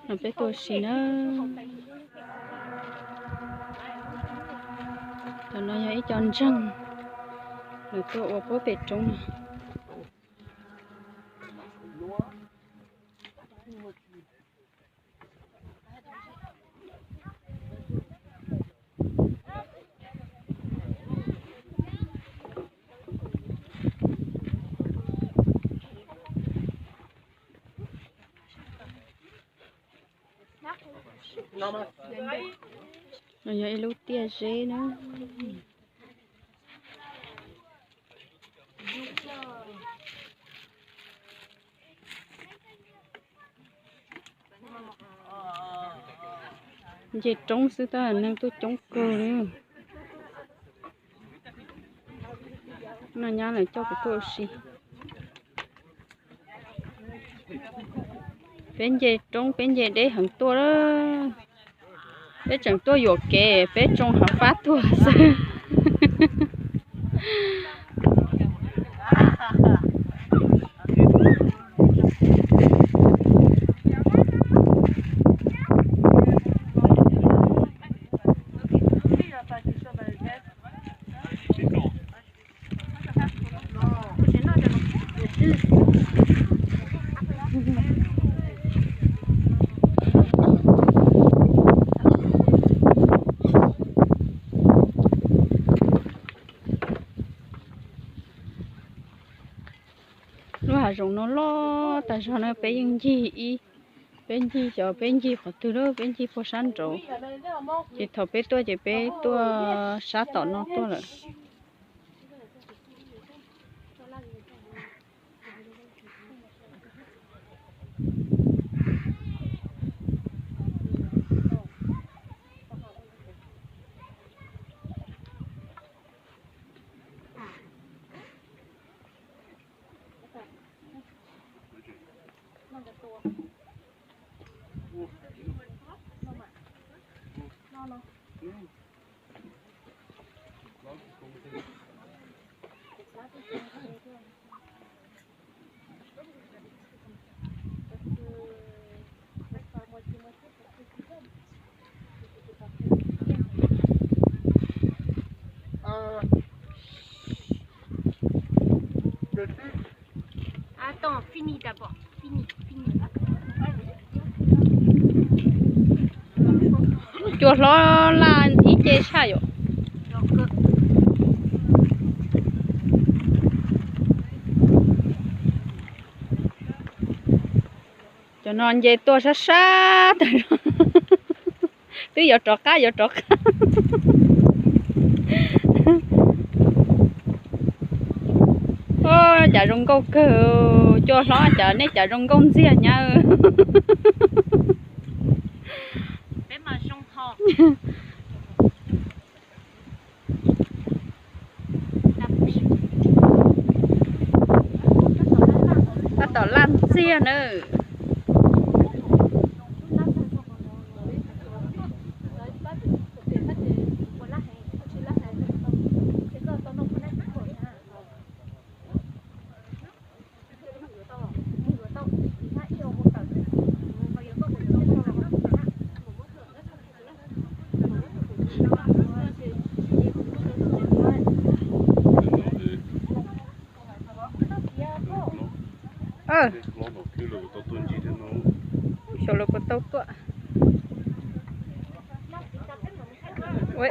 Peb tuaj ua si na. Cov no yog ib co ntseeg, lawv tuaj ua puab pem roob no. No yog ib lub tiaj zeb na. Nce roob xwb tab neeg tuaj coob kawg li. No nyab lawv coj kuv tuaj ua si. Peb nce roob peb nce deb heev tuaj lawm. Peb tseem tuaj yuam kev peb tsoo hav fab tuag xwb. Lub hav zoov no loj tag zog na, peb yeej ncig ib, peb ncig xyov peb ncig qhov twg lawm, peb ncig puag sab nraud, ces thaum peb tuaj ces peb tuaj sab tom no tuaj lawm. Attends, fini d'abord. Fini, fini. Cua hlob laj ib ce tshaj yom. Cov no nce tuaj sab sab tas zog. Twb yuav rov qab, yuav rov qab. Cas zoo nkauj kawg, cua hlob cas nej cas zoo nkauj ntxiag nyab. Tab tom laj ntxiag nawb. Xyov lawv puas tau tuaj. Ua